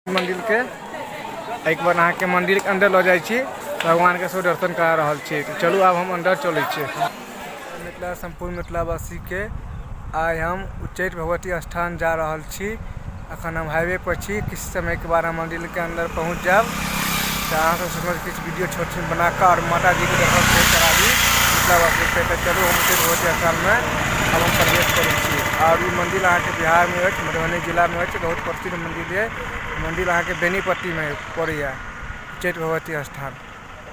मंदिरके एक बार अहाँके मंदिरके अंदर लऽ जाइ छी, भगवानके सेहो दर्शन करा रहल छी। तऽ चलू आब हम अंदर चलै छी। मिथिला सम्पूर्ण मिथिलावासीके आइ हम उच्चैठ भगवती स्थान जा रहल छी। अखन हम हाईवे पर छी, किछु समयके बाद हम मंदिरके अंदर पहुँच जायब। तऽ अहाँ सब सुनल किछु वीडियो छोट छिन बना कऽ आओर माताजीके दर्शन सेहो कराबी मिथिलावासीके। तऽ चलू हम उच्चैठ भगवती स्थानमे आब हम प्रवेश करै छी। आओर ई मन्दिर अहाँके बिहारमे अछि, मधुबनी जिलामे अछि, बहुत प्रसिद्ध मन्दिर यऽ। मन्दिर अहाँके बेनीपट्टीमे पड़ैए उच्चैठ भगवती स्थान।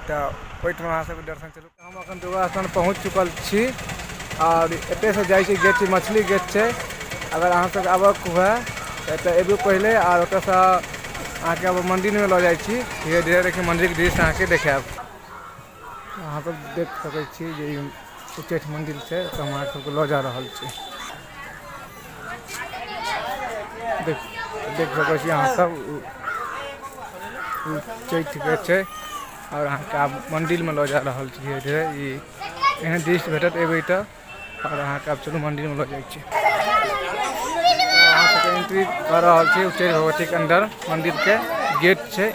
तऽ ओहिठाम अहाँ सबके दर्शन चलू। हम अखन दुर्गा स्थान पहुँच चुकल छी आओर एतयसँ जाइ छी गेट छै, मछली गेट छै। अगर अहाँ सबके आबऽके हुए तऽ एतऽ एबू पहिले आओर ओतऽसँ अहाँके आब मन्दिरमे लऽ जाइ छी। धीरे धीरे देखियौ मन्दिरके दृश्य अहाँके देखायब। अहाँ सब देख सकै छी जे ई उच्चैठ मन्दिर छै, तऽ हम अहाँ सबके लऽ जा रहल छी। देख देख सकै छी अहाँ सब उच्चैठके छै आओर अहाँके आब मन्दिरमे लऽ जा रहल छी। धीरे धीरे ई एहन दृश्य भेटत एबै तऽ। आओर अहाँके आब चलू मन्दिरमे लऽ जाइ छी। अहाँ सबके एंट्री कऽ रहल छी उच्चैठ भगवतीके अन्दर। मन्दिरके गेट छै,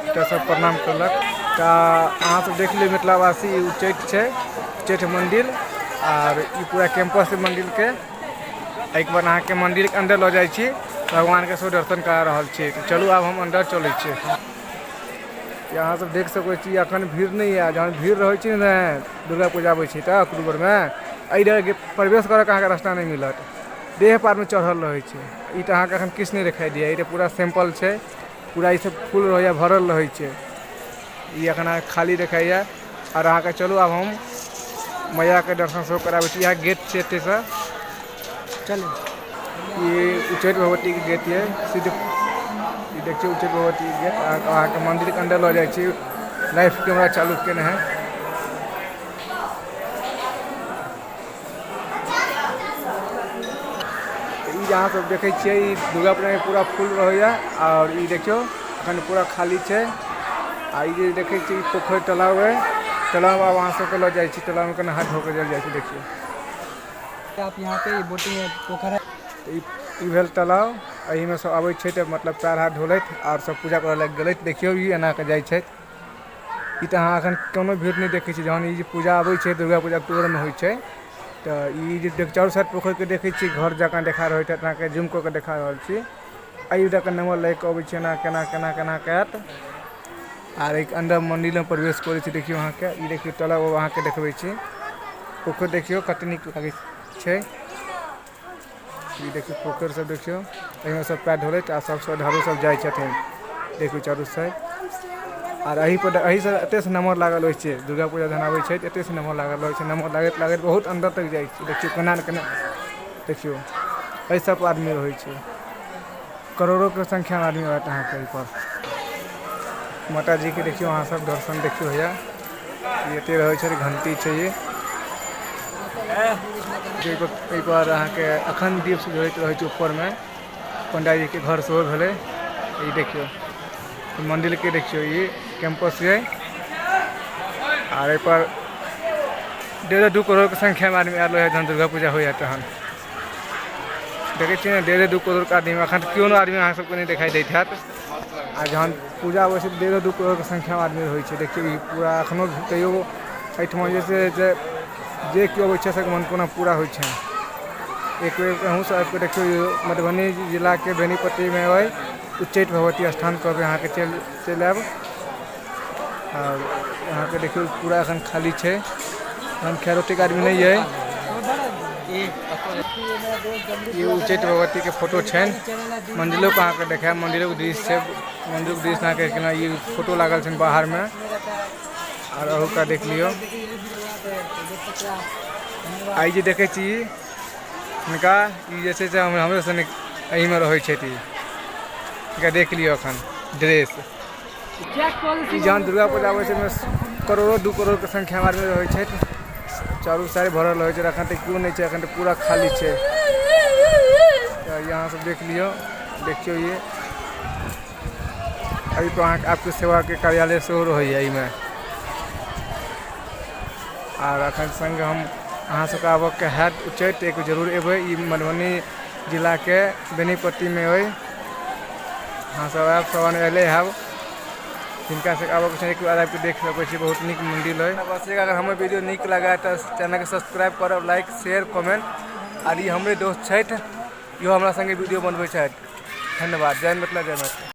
एतऽ सब प्रणाम करलक। तऽ अहाँ सब देख लियौ मिथिलावासी, ई उच्चैठ छै, उच्चैठ मन्दिर। आर ई पूरा कैंपस छै मन्दिरके। एक बार अहाँके मन्दिरके अन्दर लऽ जाइ छी, भगवानके सेहो दर्शन करा रहल छी। तऽ चलू आब हम अन्दर चलै छी। अहाँ सब देख सकै छी अखन भीड़ नहि यऽ। जहन भीड़ रहै छै ने, दुर्गा पूजा आबै छै तऽ अक्टूबरमे एहि डरके प्रवेश करऽके अहाँके रास्ता नहि मिलत, देह पारमे चढ़ल रहै छै। ई तऽ अहाँके एखन किछु नहि देखाइ दैए, ई तऽ पूरा सिम्पल छै। पूरा ई सब फूल रहैए, भरल रहै छै। ई एखन अहाँके खाली देखाइए। आओर अहाँके चलू आब हम मैयाके दर्शन सेहो कराबै छी। इएह गेट छै एतयसँ। चलू ई उच्चैठ भगवतीके गेट यऽ सिद्ध। ई देखियौ उच्चैठ भगवतीके गेट। अहाँके मन्दिरके अन्दर लऽ जाइ छी। लाइव कैमरा चालू केने है। ई जे अहाँ सब देखै छियै, ई दुर्गा पूजामे पूरा फुल रहैए। आओर ई देखियौ अखन पूरा खाली छै। आ ई जे देखै छियै, ई पोखरि तालाब अइ। तालाब आब अहाँ सबके लऽ जाइ छी, तालाबमे केना हाथ धो कऽ जाइ छी। देखियौ आप यहाँ पे बोटिंग है, पोखर है। तऽ ई भेल तालाब। एहिमे सब आबै छै तऽ मतलब पैर हाथ धोलथि आओर सब पूजा करऽ लागि गेलथि। देखियौ ई एना कऽ जाइ छथि। ई तऽ अहाँ एखन कोनो भीड़ नहि देखै छी। जहन ई जे पूजा आबै छै, दुर्गा पूजा अक्टूबरमे होइ छै, तऽ ई जे देख चारू साइड पोखरिके देखै छी, घर जकाँ देखा रहल छै। अहाँके जूम कऽ कऽ देखा रहल छी। एहि दऽ कऽ नम्बर लागि कऽ अबै छै, एना केना केना केना कऽ आयत आर एहिके अन्दर मन्दिरमे प्रवेश करै छै। देखियौ अहाँके ई देखियौ तालाब अहाँके देखबै छी। पोखरि देखियौ कते नीक लागै छै। ई देखियौ पोखरि सब देखियौ, एहिमे सब पैर धोलथि आ सब श्रद्धालु सब जाइ छथिन। देखियौ चारू साइड। आर एहि पर एहिसँ एतेसँ नम्बर लागल रहै छै। दुर्गा पूजा जहन आबै छै तऽ एतेसँ नम्बर लागल रहै छै। नम्बर लागैत लागैत बहुत अन्दर तक जाइ छै। देखियौ केना ने केना, देखियौ एहि सब पर आदमी रहै छै। करोड़ोके संख्यामे आदमी रहत अहाँके एहिपर। माताजीके देखियौ अहाँ सब दर्शन देखियौ हैया ई एते रहै छै, घंटी छै ई। एहिपर अहाँके अखंड दीप जरैत रहै छै ऊपरमे। पंडाजीके घर सेहो भेलै। ई देखियौ मन्दिरके, देखियौ ई कैंपस ये। आर एहिपर 1.5 2 करोड़के संख्यामे आदमी आयल रहै जहन दुर्गा पूजा होइए तहन। देखै छियै ने, 1.5 2 करोड़के आदमी। एखन तऽ केओ आदमी अहाँ सबके नहि देखाइ दैत हैत। आ जहन पूजा अबै छै तऽ 1.5 2 करोड़के संख्यामे आदमी रहै छै। देखियौ ई पूरा एखनो तैयो एहिठमा जे छै से जे केओ अबै छै सबके मनोकामना पूरा होइ छनि। एक बेर अहूँ सब आबिकऽ देखियौ, मधुबनी जिलाके बेनीपट्टीमे अइ उच्चैठ भगवती स्थान। कहबै अहाँके चलि चलि आयब। आओर अहाँके देखियौ पूरा एखन खाली छै, एखन खैर ओतेक आदमी नहि अइ। ई उच्चैठ भगवतीके फोटो छनि। मंदिरोके अहाँके देखायब, मंदिरोके दृश्य छै। मंदिरोके दृश्य अहाँके केना ई फोटो लागल छनि बाहरमे। आर अहूका देख लियौ। आइ जे देखै छी हिनका, ई जे छै से हमरे सने एहिमे रहै छथि। हिनका देख लियौ एखन ड्रेस। ई जहन दुर्गा पूजा आबै छै, ओहिमे करोड़ो 2 करोड़के संख्यामे आदमी रहै छथि, चारू साइड भरल रहै छै। एखन तऽ केओ नहि छै, एखन तऽ पूरा खाली छै। तऽ यहाँ सब देख लियौ, देखियौ ई एहिपर अहाँके आपके सेवाके कार्यालय सेहो रहैए एहिमे। आर एखन सङ्ग हम अहाँ सबके आबऽके हैत उच्चैठ, एक जरूर एबै। ई मधुबनी जिलाके बेनीपट्टीमे अइ। अहाँ सब आयब, सावन अयले हैब, जिनका से आबऽ के छै एक बार आबि के देख सकै छी, बहुत नीक मंदिर है। बस अगर हमर वीडियो नीक लगा तऽ चैनल के सब्सक्राइब करब, लाइक शेयर कमेंट। आर ई हमरे दोस्त छथि, इहो हमरा संगे वीडियो बनबै छथि। धन्यवाद। जय मिथिला, जय मैथिली।